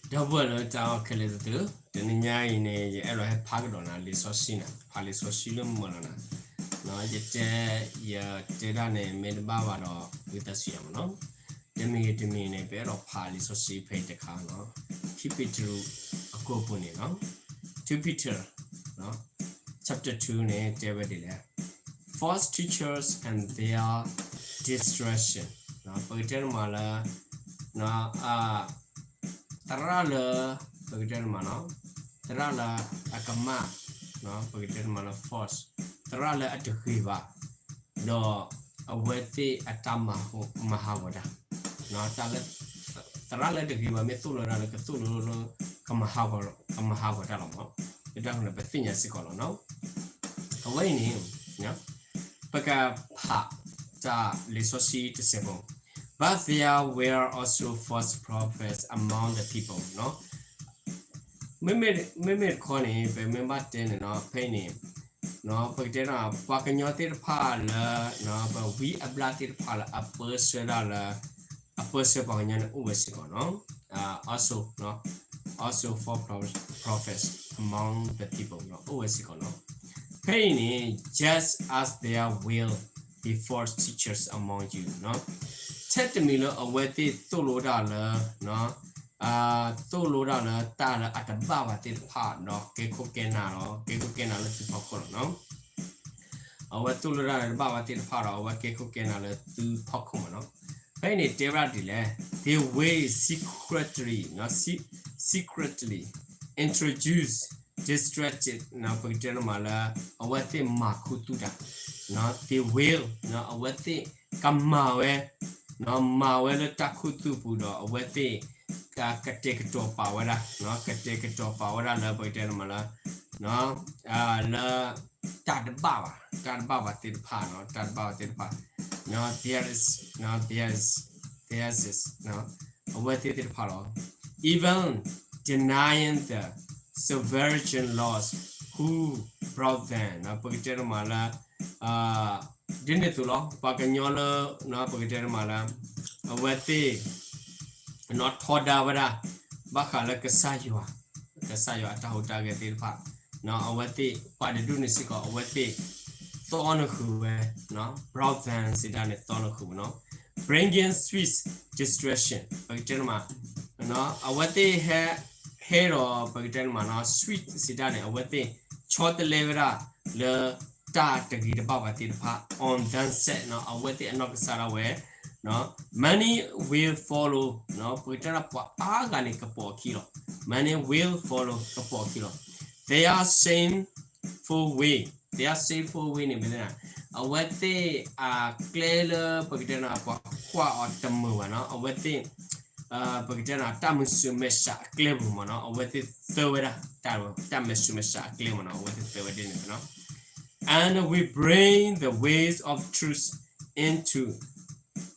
ဒီပုၢ်ဝဲၢ်လၢတၢ်အဲၣ်ခဲလၢာ်သ့ၣ်ဧၢ, တနံၤညါအံၤန့ၣ် ယအဲၣ်ဒိးဟဲဖးကဒီးနၤလံာ်စီဆှံန့ၣ်, ဖးလံာ်စီဆှံလၢမုၢ်လီၤနၤ, ယတဲ, ယတဲဒၣ်န့ၣ် မ့ၢ်တဘၣ်ဘၣ်ဒီး ဝံသးစူၤယၤမ့ၢ်နီၤ, တမံၤဂ့ၤတမံၤန့ၣ် ပအဲၣ်ဒိးဖးလံာ်စီဆှံဖဲအံၤတခါနီၤ, ခံပ့းတရူးအခိၣ်ပူၤန့ၣ်နီၤ, two Peter, chapter two န့ၣ် တဲဝဲဒ်လဲၣ်, false teachers and their destruction, ပကတဲတမးလၢ သရၣ်လၢ ပကတဲတမးနီၤ, သရၣ်လၢအကမၣ်, ပကတဲတမးလၢ false, သရၣ်လၢအတဂ့ၤဘၣ်, ဒီးအဝဲသ့ၣ်အတၢ်မၤဟးဂီၤတၢ်, တၢ်လၢ သရၣ်လၢတဂ့ၤဘၣ် မ့ၢ်သိၣ်လိဒၣ်လၢကသိၣ်လိလၢ ကမၤဟးဂီၤတၢ်လီၤမး, ဒ်န့ၣ် ပသ့ၣ်ညါစ့ၢ်ကီးလီၤနီၤ. အဝဲအံၤန့ၣ် ပကဖးတၢ်လံာ်စီဆှံတစဲးဖိ, But there were also false prophets among the people, မ့မ့ၢ်တခီန့ၣ် ပမ့ၢ်ဘၣ်တဲန့ၣ်နီၤ, ဖဲအံၤန့ၣ် ပကတဲဒၣ် ပှၤကညီသ့ၣ်တဖၣ်လၢ ပဝံအဘျၣ်သ့ၣ်တဖၣ်လၢအပၢဆှၢဒၣ်လၢ အပၢဆှၢပှၤကညီန့ၣ် အိၣ်ဝဲစ့ၢ်ကီးနီၤ, also, also false prophets among the people အိၣ်ဝဲစ့ၢ်ကီးနီၤ. ဖဲအံၤန့ၣ် just as there will be false teachers among you, ထဲတမံၤလၢအဝဲသ့ၣ်သိၣ်လိဒၣ်လၢ သိၣ်လိဒၣ်လၢတၢ်လၢအတဘၣ်ဘၣ်သ့ၣ်တဖၣ်ဒီး ကဲခိၣ်ကဲနၢ်လီၤ, ကဲခိၣ်ကဲနၢ်လၢသုဖီခိၣ်လီၤနီၤ. အဝဲသိၣ်လိဒၣ်လၢတဘၣ်ဘၣ်သ့ၣ်တဖၣ်ဒီး အဝဲကဲခိၣ်ကဲနၢ်လၢသုဖီခိၣ်မးနီၤ. ဖဲအံၤန့ၣ် တဲဝဲဒၣ်ဒ်လဲၣ်, they will secretly, secretly introduce destruction, ပကတဲတမးလၢ အဝဲသ့ၣ်မၤခူသူၣ်တၢ်, they will, အဝဲသ့ၣ်ကမၤဝဲ, မၤဝဲလၢတၢ်ခူသူၣ်ပူၤဒီး အဝဲသ့ၣ် ကတဲာ်ကတီၤပာ်ဝဲဒၣ်, ကတဲာ်ကတီၤပာ်ဝဲဒၣ်လၢ ပကတဲတမးလၢ လၢ တၢ်တဘၣ်ဘၣ်, တၢ်တဘၣ်ဘၣ်သ့ၣ်တဖၣ်နီၤ, တၢ်တဘၣ်ဘၣ်သ့ၣ်တဖၣ်, there is, there is, there is, အဝဲသ့ၣ်သ့ၣ်တဖၣ်လီၤ. Even denying the sovereign Lord who brought them, ပကတဲတမးလၢ ဒ်န့ၣ်အသိးလီၤ, ပှၤကညီလၢ ပကတဲတမးလၢ အဝဲသ့ၣ် ထီဒါဝဲဒၣ် ဘၣ်ဃးလၢကစၢ်ယွၤ, ကစၢ်ယွၤအတၢ်ဟူးတၢ်ဂဲၤသ့ၣ်တဖၣ်, အဝဲသ့ၣ် ပှၤတဒူၣ်န့ၣ်စ့ၢ်ကီး အဝဲသ့ၣ် သီနဃုာ်ဝဲ, brought them စံးဒၣ်န့ၣ် သီနဃုာ်ဝဲနီၤ, bringing swift destruction, ပကတဲတမး အဝဲသ့ၣ်ဟဲ, ဟဲဒီး ပကတဲတမးနီၤ swift စံးဒၣ်န့ၣ် အဝဲသ့ၣ် ဆီတလဲဝဲဒၣ်လၢ တၢ်တဂ့ၤတဘၣ်ဘၣ်သ့ၣ်တဖၣ် on themselves နီၤ, အဝဲသ့ၣ်အနီၢ်ကစၢ်ဒၣ်ဝဲ, many will follow, ပကတဲဒၣ် ပှၤအါဂၤန့ၣ်ကပိာ်အခံလီၤ, many will follow ကပိာ်အခံလီၤ, their shameful way, their shameful way န့ၣ် ပတဲဒၣ် အဝဲသ့ၣ်အကျဲလၢ ပကတဲဒၣ် ပှၤကွၢ်အီၤတမုာ်ဘၣ်နီၤ, အဝဲသ့ၣ် ပကတဲဒၣ် တၢ်မုၢ်ဆူၣ်မဲာ်ဆှးအကျဲပူၤမးနီၤ, အဝဲသ့ၣ်သၢဝဲဒၣ် တၢ်မုၢ်ဆူၣ်မဲာ်ဆှးအကျဲမးနီၤ, အဝဲသ့ၣ်သၢဝဲဒၣ်န့ၣ်နီၤ, and will bring the ways of truth into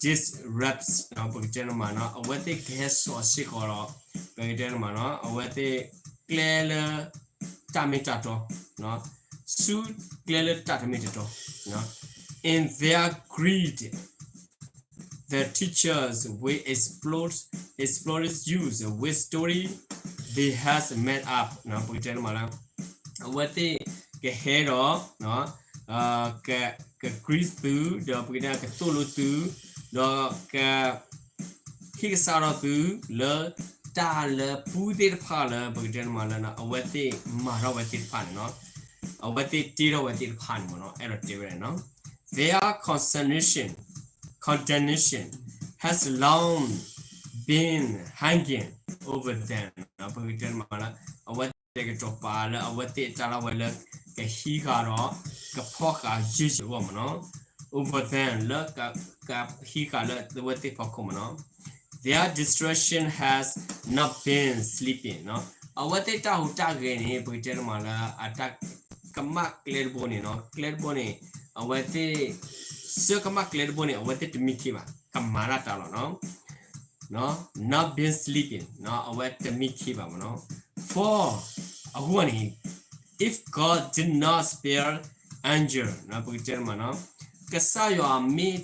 disrepute နီၤ, ပကတဲတမးနီၤ, အဝဲသ့ၣ်ကဟဲစိာ်စ့ၢ်ကီးဒီး ပကတဲတမးနီၤ, အဝဲသ့ၣ်ကျဲလၢ တၢ်မ့ၢ်တၢ်တီ, ဆူကျဲလၢတၢ်တမ့ၢ်တတီ, in their greed, the teachers will exploit, exploit youth with story they have made up နီၤ, ပကတဲတမးလၢ အဝဲသ့ၣ်ကဟဲဒီး က က greed သု, ဒီးပကတဲကသိၣ်လိသု, ဒီးက ဟ့ၣ်ကစးထီၣ်သု လၢတၢ်လၢပူသ့ၣ်တဖၣ်လၢ ပကတဲတမးလၢ အဝဲသ့ၣ်မၤထီၣ်ဝဲသ့ၣ်တဖၣ်န့ၣ်နီၤ, အဝဲသ့ၣ်တ့ထီၣ်ဝဲသ့ၣ်တဖၣ်န့ၣ်မးနီၤ, အဲၣ်ဒိးတဲဝဲဒၣ်နီၤ, their condemnation, condemnation has long been hanging over them နီၤ, ပကတဲတမးလၢ အဝဲသ့ၣ်ကတဲာ်ကတီၤပာ်လၢ အဝဲသ့ၣ်အတၢ်လၢဝဲလၢ ကဟံးဃာ်ဒီး ကဖီၣ်ဃာ်ယုၢ်ယံၤအဂီၢ်မးနီၤ, over them လၢ ကဟံးဃာ်လၢအဝဲသ့ၣ်ဖီခိၣ်မးနီၤ, their destruction has not been sleeping နီၤ, အဝဲသ့ၣ်တၢ်ဟူးတၢ်ဂဲၤန့ၣ် ပကတဲတမးလၢ အတၢ်ကမၣ်ကျဲတဘိန့ၣ်နီၤ, ကျဲတဘိန့ၣ် အဝဲသ့ၣ် ဆၢကမၣ်ကျဲတဘိန့ၣ် အဝဲသ့ၣ်တမံခ့ဘၣ်, ကမၤဒၣ်တၢ်လီၤနီၤ not been sleeping နီၤ, အဝဲတမံခ့ဘၣ်မးနီၤ, for အဃိန့ၣ် if God did not spare angel နီၤ, ပကတဲတမးနီၤ, ကစၢ်ယွၤမ့ၢ်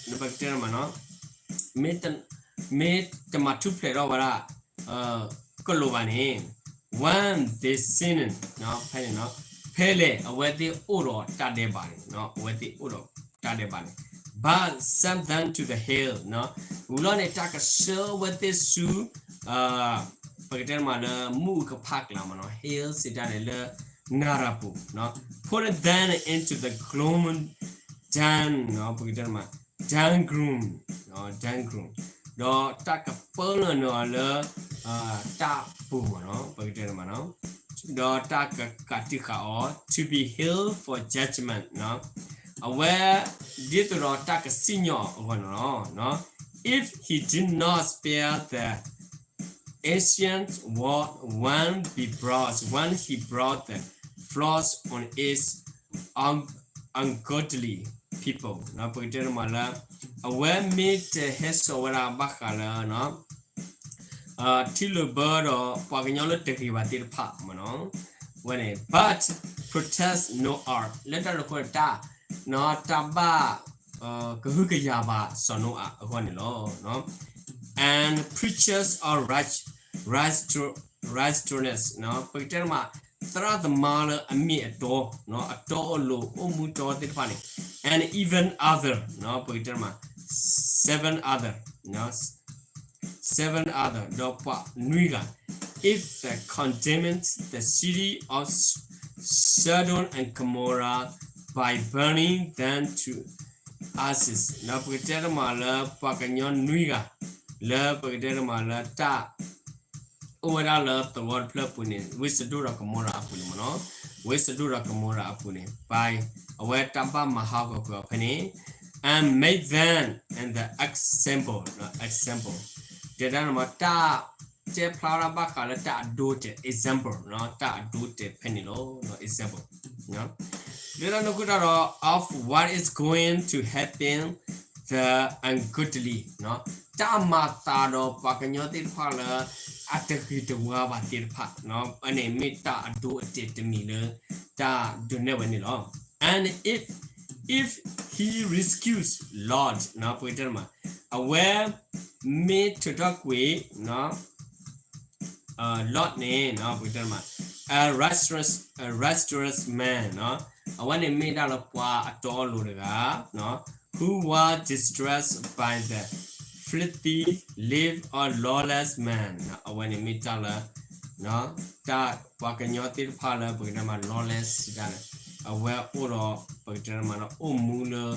တ ပကတဲတမးနီၤ, မ့ၢ်တ မ့ၢ်တမၤထူၣ်ဖျဲးထီၣ်ဝဲဒၣ် ကလိာ်ဘၣ်န့ၣ် when they sinned ဖဲန့ၣ် ဖဲလဲၣ်အဝဲသ့ၣ်အိၣ်ဒီးတၢ်ဒဲးဘးန့ၣ် အဝဲသ့ၣ်အိၣ်ဒီးတၢ်ဒဲးဘးန့ၣ် but sent them to the hill ဝံၤလီၤန့ၣ် တၢ်ကဆှၢအဝဲသ့ၣ်ဆူ ပကတဲမးလၢမုၢ်အကဖးကျါမးနီၤ hill စံးတၢ်န့ၣ်လၢ နၢ်ရၤပူၤ putting them into the gloomy den ပကတဲမး den gloom den gloom ဒီးတၢ်ကပၢလီၤန့ၢ်အီၤလၢ တၢ်ပူၤမးနီၤ ပကတဲမးနီၤ ဒီးတၢ်ကကးတံာ်ဃာ်အီၤ to be held for judgment အဝဲ ဒ်သိးဒီးတၢ်ကစံၣ်ညီၣ်အဂီၢ်န့ၣ်လီၤ if he did not spare the ancient word when be brought when he brought the floods on its un- ungodly people ပကတဲမးလၢ အဝဲမ့ၢ်တဟဲစိာ်ဝဲဒၣ်ဘၣ်ဃးလၢ ထံလုာ်ဘၢဒီးပှၤကညီလၢတဂ့ၤဘၣ်သ့ၣ်တဖၣ်မးနီၤ ဝဲန့ၣ် but protest Noah လၢတၢ်န့ၣ်အဃိတၢ် တၢ်ဘၣ် ကဟုကယာ်ဘၣ်စီၤနိအၤအဂီၢ်န့ၣ်လီၤ and preachers of right righteousness ပကတဲမး သရၣ်သမါလၢအမ့ၢ်အတီ အတီအလိၤအိၣ်မူတီသ့ၣ်တဖၣ်န့ၣ် and even other ပကတဲမး seven other seven other ဒီးပှၤနွံဂၤ if they condemned the city of Sodom and Gomorrah by burning them to ashes ပကတဲတမးလၢပှၤကညီနွံဂၤ လၢပကတဲတမးလၢတၢ် အိၣ်ဝဲဒၣ်လၢသဝီတဖျၢၣ်အပူၤန့ၣ် ဝ့ၢ်စဒိၣ်ဒီးကမိရၤအပူၤန့ၣ်မးနီၤ ဝ့ၢ်စဒိၣ်ဒီးကမိရၤအပူၤန့ၣ် by အဝဲတၢ်ဘၣ်မၤဟးဂီၤကွံာ်အီၤဖဲန့ၣ် and made them an example example တဲဒၣ်န့ၣ်မး တၢ်တဲဖျါဝဲဒၣ်ဘၣ်ဃးလၢတၢ်အဒိတဲာ် example တၢ်အဒိတဲာ်ဖဲန့ၣ်လီၤ example လၢတၢ်န့ၣ်အဃိတၢ်ဒီး of what is going to happen the ungodly တၢ်မၤသးဒီးပှၤကညီသ့ၣ်တဖၣ်လၢ အတဂ့ၤတဝါဘၣ်သ့ၣ်တဖၣ် အန့ၣ်မ့ၢ်တၢ်အဒိအတဲာ်တမံၤလၢ တၢ်ဒိးနဲၣ်ဝဲန့ၣ်လီၤ and if if he rescues Lot ပကတဲမး အဝဲ မ့ၢ်ထုးထီၣ်ကွံာ် Lot န့ၣ် ပကတဲမး a righteous a righteous man အဝဲန့ၣ်မ့ၢ်ဒၣ်လၢပှၤအတီအလိၤတဂၤ who was distressed by the filthy life of lawless man အဝဲန့ၣ်မ့ၢ်တၢ်လၢ တၢ်ပှၤကညီသ့ၣ်တဖၣ်လၢပကတဲမး lawless စံးတၢ်န့ၣ် အဝဲအိၣ်ဒီး ပကတဲမးနီၤ အိၣ်မူလၢ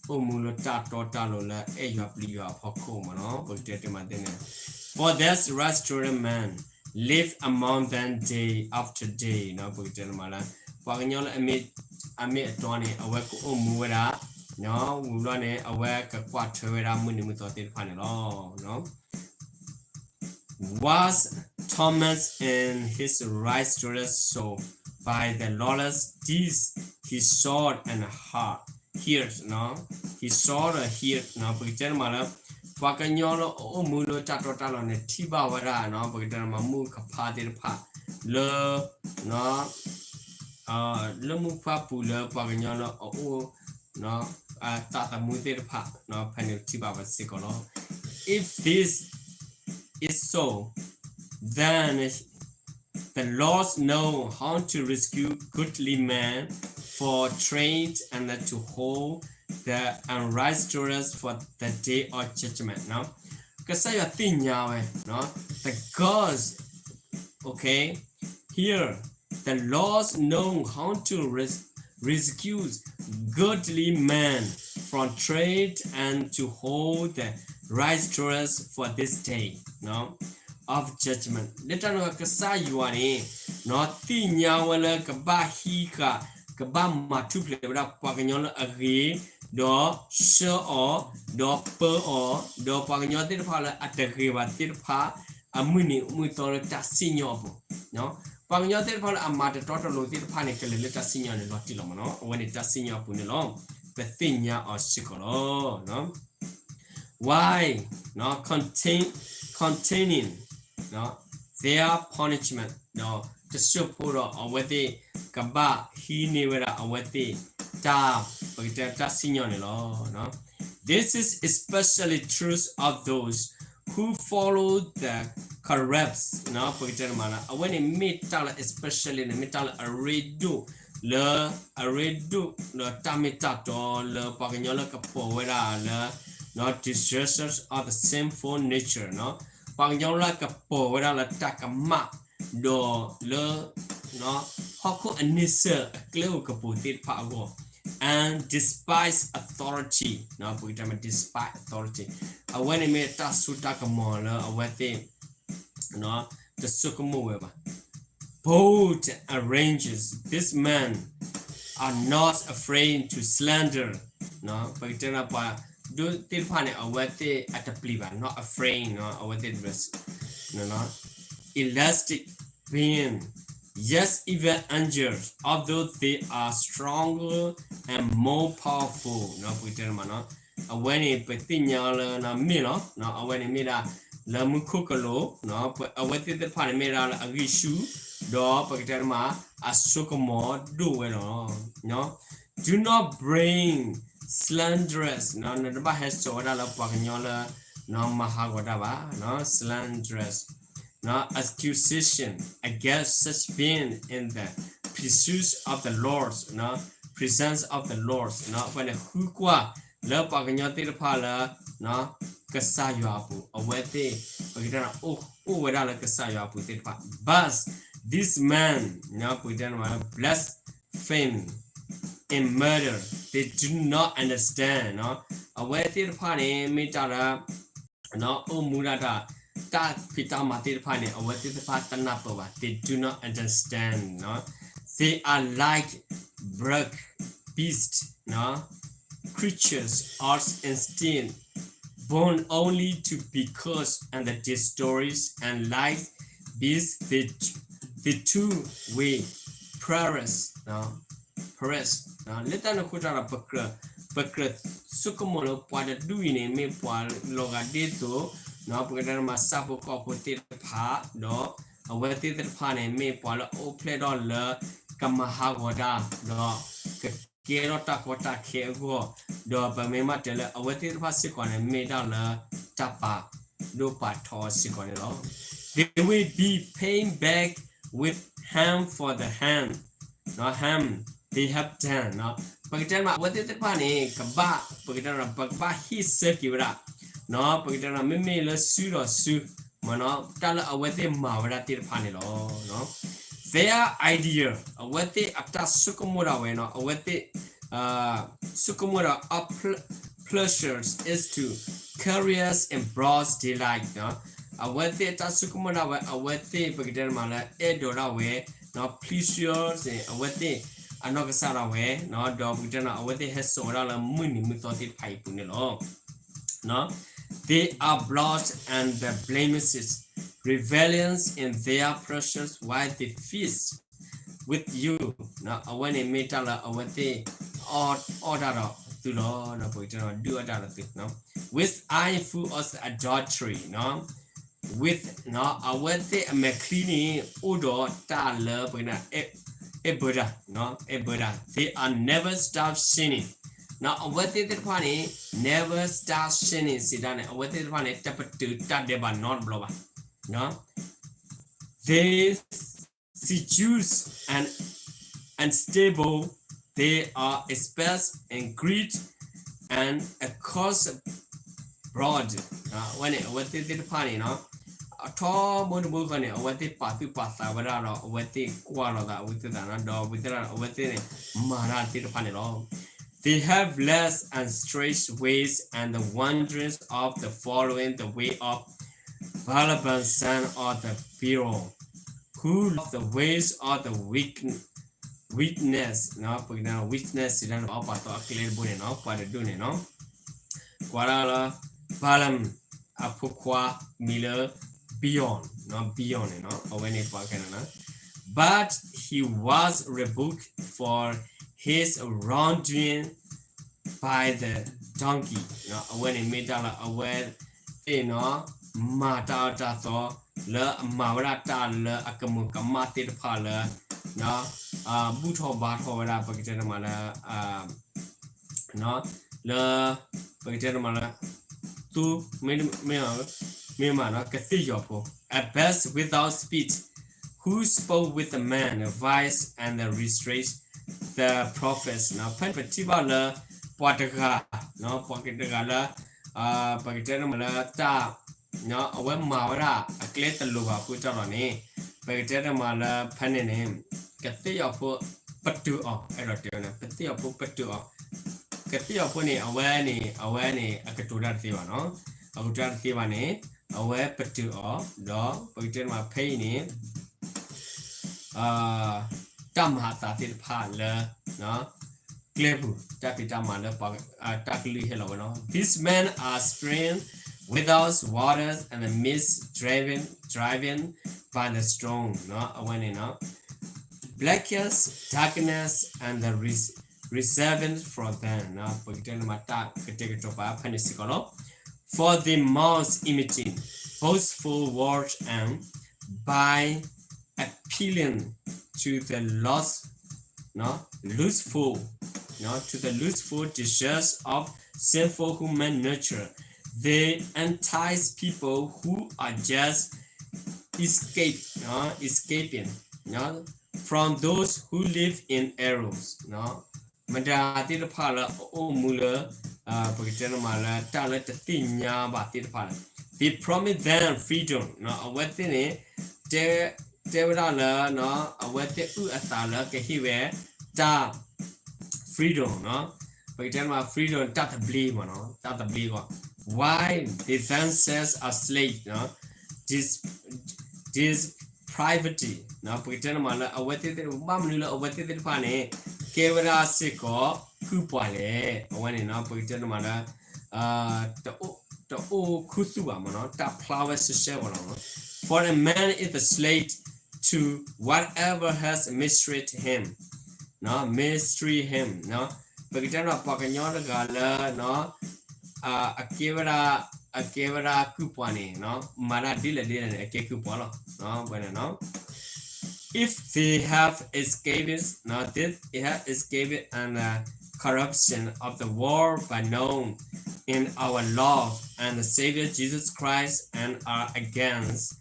အိၣ်မူလၢတၢ်တီတၢ်လိၤလၢအဲၣ်ယွၤပျံၤယွၤအဖီခိၣ်မးနီၤ ပကတဲတမးသ့ၣ်န့ၣ် for this righteous man live among them day after day ပကတဲတမးလၢ ပှၤကညီလၢ အမ့ၢ်အတီန့ၣ် အဝဲကအိၣ်မူဝဲဒၣ် ဝံၤဘျီန့ၣ် အဝဲကကွၢ်ထွဲဝဲဒၣ်မုၢ်နံၤမုၢ်သီသ့ၣ်တဖၣ်န့ၣ်လီၤ was tormented in his righteous soul by the lawless deeds he saw and heard, heard, he saw and heard ပကတဲတမးလၢ ပှၤကညီလၢအအိၣ်မူလၢတၢ်တီတၢ်လိၤန့ၣ် ထံၣ်ဘၣ်ဝဲဒၣ် ပကတဲတမး မုၢ်ကဖးသ့ၣ်တဖၣ် လၢ လၢမူခိၣ်ပူၤလၢပှၤကညီလၢအအိၣ် သးသမူသ့ၣ်တဖၣ် ဖဲန့ၣ်ထံၣ်ဘၣ်ဝဲစ့ၢ်ကီးလီၤ If this is so, then the Lord know how to rescue godly men for trade and to hold the unrighteous for the day of judgment ကစၢ်ယွၤသ့ၣ်ညါဝဲ the gods, okay, here the Lord know how to res- rescue godly men from trade and to hold the righteous for this day of judgment လၢတၢ်န့ၣ်ကစၢ်ယွၤန့ၣ် သ့ၣ်ညါဝဲလၢကဘၣ်ဟံးဃာ် ကဘၣ်မၤထူၣ်ဖျဲးဝဲဒၣ်ပှၤကညီလၢအဂ့ၤ ဒီးဆှၢအီၤ ဒီးပၢအီၤ ဒီးပှၤကညီသ့ၣ်တဖၣ်လၢအတဂ့ၤဘၣ်သ့ၣ်တဖၣ် အမုၢ်နံၤမုၢ်သီလၢတၢ်စံၣ်ညီၣ်အပူၤ ပှၤကညီသ့ၣ်တဖၣ်လၢအမၤတတီတလိၤသ့ၣ်တဖၣ်န့ၣ် ကလဲၤလၢတၢ်စံၣ်ညီၣ်န့ၣ်လီၤတံၢ်လီၤမးနီၤ အဝဲန့ၣ်တၢ်စံၣ်ညီၣ်အပူၤန့ၣ်လီၤ ပသ့ၣ်ညါအီၤစ့ၢ်ကီးလီၤ Why contain containing their punishment ဒီးတစိၢ်ဖိဒီးအဝဲသ့ၣ် ကဘၣ်ဟံးန့ၢ်ဝဲဒၣ်အဝဲသ့ၣ် တၢ် ပကတဲတၢ်စံၣ်ညီၣ်န့ၣ်လီၤ This is especially true of those who follow the corrupts ပကတဲမး အဝဲန့ၣ်မ့ၢ်တၢ်လၢ especially န့ၣ် မ့ၢ်တၢ်လၢအရ့ဒိၣ် လၢအရ့ဒိၣ် ဒီးတၢ်မ့ၢ်တၢ်တီလၢပှၤကညီလၢကပိာ်ဝဲဒၣ်လၢ destruction of the sinful nature ပှၤကညီလၢကပိာ်ဝဲဒၣ်လၢတၢ်ကမၣ် ဒီးလၢ ဟီၣ်ခိၣ်အန့ဆၢၣ်အကျဲအိၣ်ကပူၤသ့ၣ်တဖၣ်အဂီၢ် and despise authority ပကတဲမး despise authority အဝဲန့ၣ်မ့ၢ်တၢ်စိတၢ်ကမီၤလၢအဝဲသ့ၣ် တဆိကမိၣ်ဝဲဘၣ်. Bold and outrageous, these men are not afraid to slander ပကတဲဒၣ်ပှၤဒိၣ်သ့ၣ်တဖၣ်န့ၣ် အဝဲသ့ၣ်အတပျံၤဘၣ် not afraid အဝဲသ့ၣ် elastic being, yes, even angels, although they are stronger and more powerful ပကတဲမး အဝဲန့ၣ်ပသ့ၣ်ညါလၢမ့ၢ်လီၤ. အဝဲန့ၣ်မ့ၢ်ဒၣ် လၢမူခိၣ်ကလူး အဝဲသ့ၣ်သ့ၣ်တဖၣ်န့ၣ်မ့ၢ်ဒၣ်လၢအဂံၢ်ဆူၣ် ဒီးပကတဲမး အစိကမီၤဒိၣ်ဝဲလီၤ. Do not bring slanderous နတဘၣ်ဟဲစိာ်ဝဲဒၣ်လၢပှၤကညီလၢ မၤဟးဂီၤတၢ်ဘၣ် slanderous accusation against such being in the presence of the Lord, presence of the Lord အဝဲန့ၣ်ဃုကွၢ်လၢပှၤကညီသ့ၣ်တဖၣ်လၢ ကစၢ်ယွၤအပူၤ အဝဲသ့ၣ် ပကတဲ အိၣ်ဝဲဒၣ်လၢကစၢ်ယွၤအပူၤသ့ၣ်တဖၣ် but this man ပကတဲ blaspheme and murder, they do not understand အဝဲသ့ၣ်တဖၣ်န့ၣ် မ့ၢ်တၢ်လၢ အိၣ်မူဒၣ်တၢ် တၢ်ဖံးတၢ်မၤသ့ၣ်တဖၣ်န့ၣ် အဝဲသ့ၣ်တဖၣ်တနၢ်ပၢၢ်ဘၣ် they do not understand, they are like brute beasts, creatures of instinct, born only to be cursed and destroyed, and like beasts they, they too will perish, perish လၢတၢ်န့ၣ်အဃိတၢ်ဒီး ပကြၢးဆိကမိၣ်လၢပှၤတဒူၣ်အံၤန့ၣ် မ့ၢ်ပှၤလီၤဂာ်ဒ်သိး ပကတဲမး ဆၣ်ဖိကီၢ်ဖိသ့ၣ်တဖၣ် ဒီးအဝဲသ့ၣ်သ့ၣ်တဖၣ်န့ၣ် မ့ၢ်ပှၤလၢအအိၣ်ဖျဲၣ်ထီၣ်လၢ ကမၤဟးဂီၤတၢ် ဒီးကကဲထီၣ်တၢ်ကီတၢ်ခဲအဂီၢ်, ဒီးပမ့ၢ်မၤတၢ်လၢအဝဲသ့ၣ်တဖၣ်စ့ၢ်ကီးန့ၣ် မ့ၢ်ဒၣ်လၢတၢ်ပာ်ဒိၣ်ပာ်ထီအီၤစ့ၢ်ကီးန့ၣ်လီၤ. They will be paying back with harm for the harm, harm they have done ပကတဲမး အဝဲသ့ၣ်သ့ၣ်တဖၣ်န့ၣ် ကဘၣ် ပကတဲဒီး ပကဘၣ်ဟ့ၣ်ဆၢက့ၤဝဲဒၣ် ပကတဲဒီး မ့မ့ၢ်လၢစုဒီးစု တၢ်လၢအဝဲသ့ၣ်မၤဝဲဒၣ်သ့ၣ်တဖၣ်န့ၣ်လီၤ. Their idea အဝဲသ့ၣ်အတၢ်ဆိကမိၣ်ဒၣ်ဝဲ အဝဲသ့ၣ် ဆိကမိၣ်ဒီး pleasures is to carry us in broad daylight အဝဲသ့ၣ်အတၢ်ဆိကမိၣ်ဒၣ်ဝဲ အဝဲသ့ၣ် ပကတဲမးလၢ အဲၣ်ဒိးဒၣ်ဝဲ pleasures အဝဲသ့ၣ်အနီၢ်ကစၢ်ဒၣ်ဝဲ ဒီးပကတဲန့ၣ် အဝဲသ့ၣ်ဟဲစိာ်ဝဲဒၣ်လၢမုၢ်နံၤမုၢ်သီသ့ၣ်တဖၣ်အံၤအပူၤန့ၣ်လီၤ. They are blot and blemishes, revelling in their pleasures while they feast with you အဝဲန့ၣ်မ့ၢ်တၢ်လၢအဝဲသ့ၣ် အီၣ်တၢ်ဒီးသုလီၤ. ပကတဲန့ၣ် ဒုးအီၣ်တၢ်ဒီးသု with eyes full of adultery with အဝဲသ့ၣ်အမဲာ်ချံန့ၣ် အိၣ်ဒီးတၢ်လၢပကတဲ အဲၣ်ဘၢတၢ် အဲၣ်ဘၢတၢ် they are never stop sinning အဝဲသ့ၣ်သ့ၣ်တဖၣ်န့ၣ် never stop sinning စံးတၢ်န့ၣ် အဝဲသ့ၣ်တဖၣ်န့ၣ် တပတုာ်တၢ်ဒဲးဘးနီတဘျီဘၣ် They seduce and unstable, they are expressed in greed and a coarse broad အဝဲန့ၣ် အဝဲသ့ၣ်သ့ၣ်တဖၣ်န့ၣ် အထီဘိတဘိဃီန့ၣ် အဝဲသ့ၣ်ပာ်သူၣ်ပာ်သးဝဲဒၣ်ဒီး အဝဲသ့ၣ်ကွၢ်လီၤသးဝံသးစူၤဒီး ဝံသးစူၤ အဝဲသ့ၣ်န့ၣ် မၤတၢ်သ့ၣ်တဖၣ်န့ၣ်လီၤ. They have led and strange ways and the wanderings of the following the way of Balaam son of the Beor, who love the ways of the weak, weakness ပကတဲ weakness စံးတၢ်န့ၣ် ပှၤပာ်သီအကျဲတဘိန့ၣ် ပှၤတဒူၣ်န့ၣ် ကွၢ်ဒၣ်လၢ Balaam အဖိခွါမံၤလၢ Beor, Beor န့ၣ် အဝဲန့ၣ်ပှၤခဲန့ၣ် But he was rebuked for his wrongdoing by the donkey အဝဲန့ၣ်မ့ၢ်တၢ်လၢအဝဲသ့ၣ်န့ၣ် မၤတၢ်အၢတၢ်သီ လၢအမၤဝဲဒၣ်တၢ်လၢအကမူၤကမၣ်သ့ၣ်တဖၣ်လၢ ဘူၣ်ထီၣ်ဘါထီၣ်ဝဲဒၣ် ပကတဲတမးလၢ လၢ ပကတဲတမးလၢ သူ မ့ၢ် မ့ၢ် မ့ၢ်မးနီၤ ကသ့ၣ်ယီၤဖိ, a beast without speech, who spoke with the man, the wise and the restrained, the prophets နီၤ. ဖဲန့ၣ်ပထံၣ်ဘၣ်လၢ ပှၤတဂၤ, ပှၤတဂၤလၢ ပကတဲန့ၣ်မးလၢတၢ် အဝဲမၤဝဲဒၣ်အကျဲတလိၤဘၣ်အဃိတၢ်လီၤန့ၣ်, ပကတဲန့ၣ်မးလၢဖဲန့ၣ်န့ၣ် ကသ့ၣ်ယီၤဖိပတုာ်အီၤ, အဲၣ်ဒိးတဲဝဲန့ၣ် ကသ့ၣ်ယီၤဖိပတုာ်အီၤ, ကသ့ၣ်ယီၤဖိန့ၣ် အဝဲန့ၣ် အဝဲန့ၣ် အကတိၤတၢ်တသ့ဘၣ်နီၤ, အကတိၤတၢ်တသ့ဘၣ်န့ၣ် အဝဲပတုာ်အီၤ, ဒီးပကတဲန့ၣ်မးဖဲအံၤန့ၣ် တၢ်မၤအသးသ့ၣ်တဖၣ်လၢ ကျဲပူၤ တၢ်ဖံးတၢ်မၤလၢ တၢ်ကလုၢ်ဟဲလီၤဝဲလီၤ. These men are spring without waters and the mist driven, driven by the storm နီၤ. အဝဲန့ၣ်နီၤ blackest darkness and the res-, reserved for them နီၤ. ပကတဲန့ၣ်မးတၢ်ကတဲာ်ကတီၤပာ်ဖဲန့ၣ်စ့ၢ်ကီးလီၤ. For the mouth emitting boastful words and by appealing to the lust, no, lustful, no, to the lustful desires of sinful human nature. They entice people who are just escape, no, escaping, no, from those who live in errors, no. မတၤသ့ၣ်တဖၣ်လၢအအိၣ်မူလၢ ပကတဲန့ၣ်မးလၢတၢ်လၢတသ့ၣ်ညါဘၣ်သ့ၣ်တဖၣ်လၢ they promise them freedom နီၤ. အဝဲသ့ၣ်န့ၣ် တဲ တဲဝဲဒၣ်လၢ အဝဲသ့ၣ်အုၣ်အသးလၢကဟ့ၣ်ဝဲတၢ် freedom နီၤ. ပကတဲန့ၣ်မး freedom တၢ်သဘျ့မးနီၤ, တၢ်သဘျ့အဂီၢ် while they themselves are slave, no, this, this privity နီၤ. ပကတဲန့ၣ်မးလၢအဝဲသ့ၣ်သ့ၣ် ဘၣ်မနုၤလၢအဝဲသ့ၣ်သ့ၣ်တဖၣ်န့ၣ် ကဲဝဲဒၣ်စ့ၢ်ကီးကုၢ်ပှၤလဲၣ်. အဝဲန့ၣ်နီၤ ပကတဲန့ၣ်မးလၢ တအိၣ် တအိၣ်ခူသူၣ်ဘၣ်မးနီၤ, တၢ်ဖျါဝဲရှဲရှဲဝဲလီၤနီၤ. For a man is a slave to whatever has mistreated him, နီၤ, mistreat him နီၤ. ပကတဲန့ၣ်ပှၤကညီတဂၤလၢ အကဲဝဲဒၣ် အကဲဝဲဒၣ်ကုၢ်ပှၤန့ၣ်နီၤ, မၤတၢ်ဒ်လဲၣ်ဒ်လဲၣ်န့ၣ် အကဲကုၢ်ပှၤလီၤ. ဝဲန့ၣ်နီၤ If they have escaped, no, they have escaped and the corruption of the world by knowing in our Lord and the Savior Jesus Christ and are against,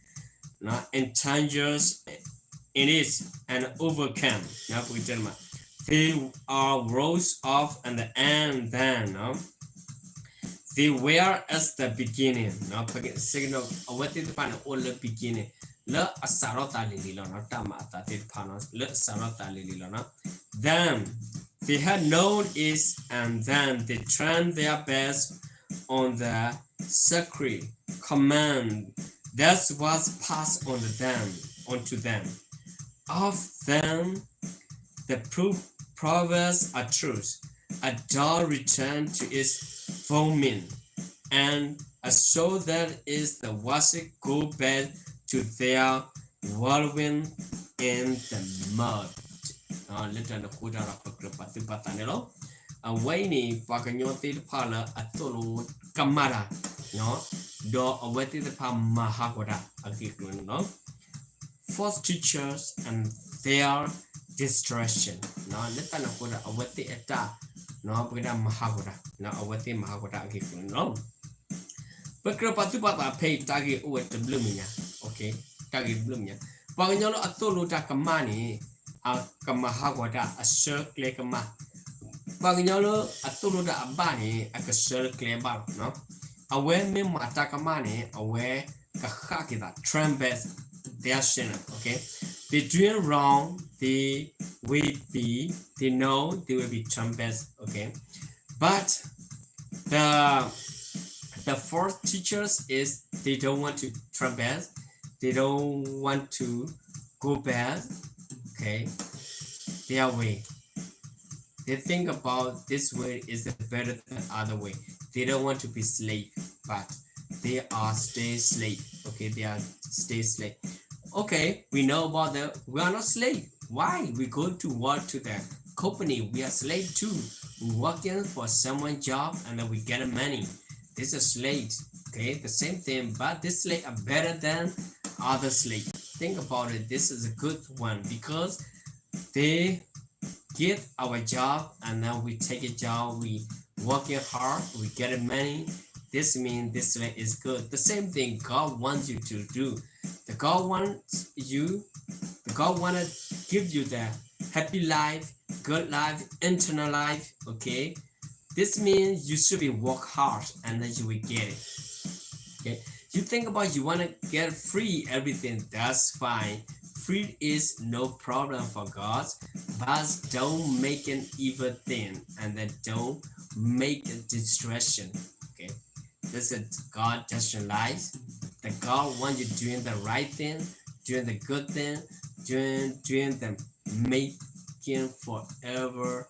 no, entangled in it and overcome, no, ပကတဲမး they are rose off and the end then, no, they were as the beginning, no, ပက signal အဝဲသ့ၣ်တဖၣ်န့ၣ် အိၣ်လၢ beginning လၢအစးထီၣ်သးလံၤလံၤလီၤနီၤ, တၢ်မၤအသးသ့ၣ်တဖၣ်နီၤ လၢအစးထီၣ်သးလံၤလံၤလီၤနီၤ. Then they had known it, and then they turned their backs on the sacred command that was passed on them, unto them. Of them the pro-, proverbs are truth, a dog return to its vomit, and a soul that is the watching go back to their wallowing in the mud. လၢတၢ်န့ၣ်အဃိတၢ်ဒီး ပကြၢးပာ်သူၣ်ပာ်သးန့ၣ်လီၤ. အဝဲအံၤန့ၣ် ပှၤကညီသ့ၣ်တဖၣ်လၢအသိၣ်လိကမၣ်တၢ် ဒီးအဝဲသ့ၣ်တဖၣ်မၤဟးဂီၤတၢ်အဂ့ၢ်အကျိၤန့ၣ်လီၤ. False teachers and their destruction လၢတၢ်န့ၣ်အဃိဒီး အဝဲသ့ၣ်အတၢ် ပကတဲမၤဟးဂီၤတၢ် အဝဲသ့ၣ်မၤဟးဂီၤတၢ်အဂ့ၢ်အကျိၤန့ၣ်လီၤ. ပကြၢးပာ်သူၣ်ပာ်သးဖဲအံၤ တၢ်ဂ့ၢ်အိၣ်ဝဲတဘျုးမံၤညါ, တၢ်ဂ့ၢ်တဘျုးမံၤညါ, ပှၤကညီလၢအသိၣ်လိတၢ်ကမၣ်န့ၣ် အကမၤဟးဂီၤတၢ် အဆှၢကျဲကမၣ်, ပှၤကညီလၢအသိၣ်လိတၢ်အဘၣ်န့ၣ် အကဆှၢကျဲဘၣ်လီၤ. အဝဲမ့ၢ်မၤတၢ်ကမၣ်န့ၣ် အဝဲကဃၣ်က့ၤသး trumpet their children, okay? They doing wrong, they will be, they know they will be trumpet, okay? But the, the false teachers is they don't want to trumpet, they don't want to go back, okay, their way. They think about this way is better than other way. They don't want to be slave, but they are still slave. Okay, they are still slave. Okay, we know about that. We are not slave. Why? We go to work to the company. We are slave too. We working for someone job and then we get money. This is slave. Okay, the same thing, but this slave are better than other slave. Think about it. This is a good one because they get our job and then we take a job, we working hard, we get money. This means this way is good. The same thing God wants you to do. The God wants you, the God want to give you the happy life, good life, eternal life, okay? This means you should be work hard and then you will get it. Okay? You think about you want to get free everything, that's fine. Free is no problem for God, but don't make an evil thing and then don't make a distraction. Okay? This is God doesn't lie. The God want you doing the right thing, doing the good thing, doing doing the making forever,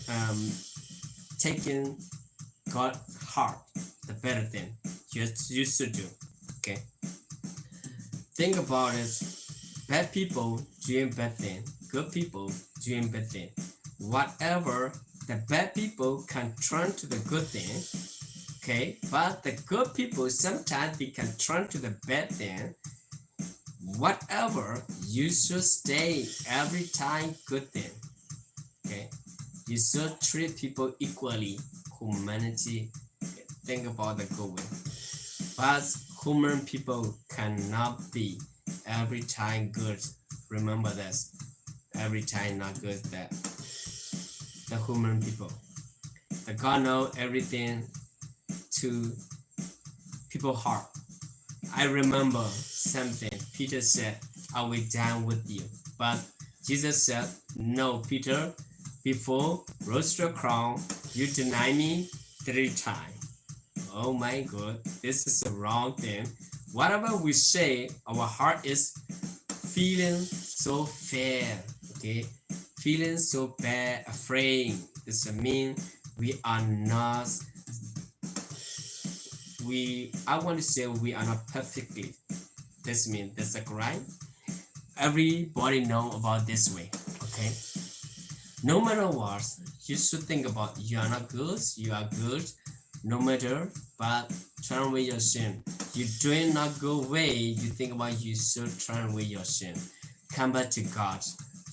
um, taking God heart, the better thing you, you should do. Okay. Think about this. Bad people doing bad thing. Good people doing bad thing. Whatever, the bad people can turn to the good thing. Okay, but the good people sometimes they can turn to the bad thing. Whatever, you should stay every time good thing. Okay, you should treat people equally. Humanity. Okay, think about the good way. But human people cannot be every time good. Remember this. Every time not good that the human people. The God know everything to people heart. I remember something. Peter said, I will die with you. But Jesus said, no, Peter, before rooster crow, you deny me three times. Oh my God, this is the wrong thing. Whatever we say, our heart is feeling so fear, okay? Feeling so bad, afraid. This mean we are not we I want to say we are not perfectly. This means that's a crime. Everybody know about this way, okay? No matter what, you should think about you are not good, you are good, no matter, but turn away your sin. You doing not good way, you think about you should turn away your sin. Come back to God,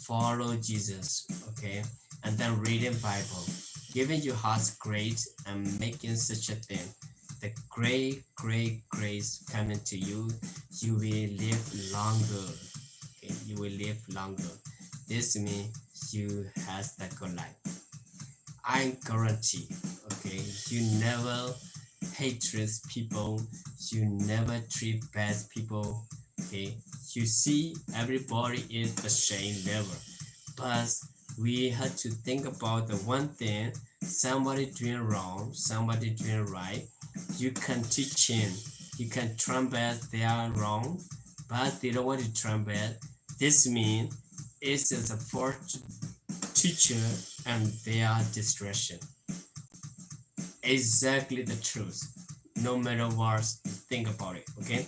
follow Jesus, okay? And then reading Bible, giving your hearts great and making such a thing. The great, great grace coming to you, you will live longer. Okay, you will live longer. This means you has the good life. I guarantee, okay, you never hatred people, you never treat bad people, okay? You see, everybody is the same level, but we have to think about the one thing, somebody doing wrong, somebody doing right, you can teach him, you can turn back their wrong, but they don't want to turn back. This means it's a forced teacher and their distraction. Exactly the truth. No matter what, think about it, okay?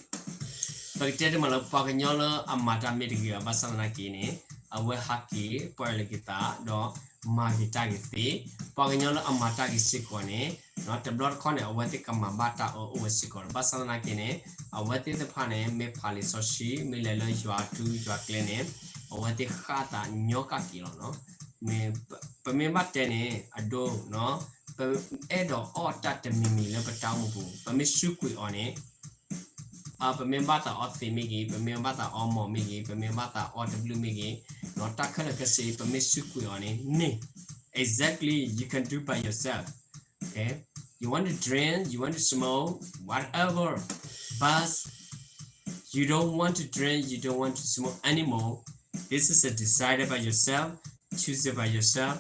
ပကတဲတမံၤလၢ ပှၤကညီလၢအမၤတၢ်မ့ၢ်တဂ့ၤဘၣ်ဆၣ်သနာ်က့န့ၣ် အဝဲဟးက့ၤပီၢ်ယၢ်လီၤက့ၤသး ဒီးမၤက့ၤတၢ်ဂ့ၤသ့, ပှၤကညီလၢအမၤတၢ်ဂ့ၤစ့ၢ်ကီးန့ၣ် တဘျီတခီန့ၣ် အဝဲသ့ၣ်ကမၤဘၣ်တၢ်အၢအိၣ်ဝဲစ့ၢ်ကီးလီၤ. ဘၣ်ဆၣ်သနာ်က့န့ၣ် အဝဲသ့ၣ်တဖၣ်န့ၣ် မ့ၢ်ဖးလံာ်စီဆှံ မ့ၢ်လဲၤလၢယွၤထူယွၤကျဲန့ၣ် အဝဲသ့ၣ်ဃၣ်သးညီကၣ်က့ၤလီၤနီၤ. မ့ၢ်ပမ့ၢ်ဘၣ်တဲန့ၣ် အဒိနီၤ, ပအဲၣ်ဒိးအီၣ်တၢ်တမံၤမံၤလၢပတၢ်အိၣ်မူပူၤ ပမ့ၢ်စူးကွံာ်အီၤန့ၣ် ပမ့ၢ်ဘၣ်သးအီသံးမ့ၢ်ဂ့ၤ, ပမ့ၢ်ဘၣ်သးအီမီၤမ့ၢ်ဂ့ၤ, ပမ့ၢ်ဘၣ်သးအီတဘျုးမ့ၢ်ဂ့ၤ, ဒီးတၢ်ခဲလၢာ်ခဲဆ့ ပမ့ၢ်စူးကွံာ်အီၤန့ၣ် န့ၢ်. Exactly, you can do by yourself. Okay? You want to drink, you want to smoke, whatever. But you don't want to drink, you don't want to smoke anymore. This is a decided by yourself. Choose it by yourself.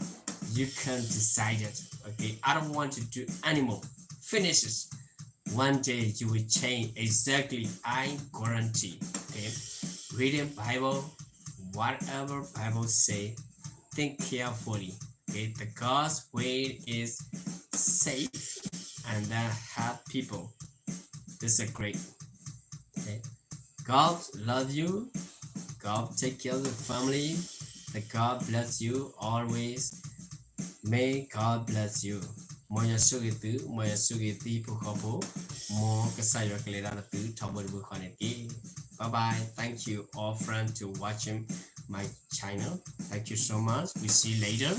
You can decide it. Okay, I don't want to do anymore. Finish it. One day you will change. Exactly, I guarantee. Okay, reading Bible, whatever Bible say, think carefully. Okay, the God's way is safe and then help people. This is great. Okay. God love you. God take care of the family. The God bless you always. May God bless you. မ်ယွၤဆိၣ်ဂ့ၤသု, မ်ယွၤဆိၣ်ဂ့ၤသုဟံၣ်ဖိဃီဖိ, မ်ကစၢ်ယွၤကလဲၤတၢ်ဒီးသုထီဘိတဘိဃီန့ၣ်တက့ၢ်. Bye bye. Thank you all friends to watching my channel. Thank you so much. We see you later.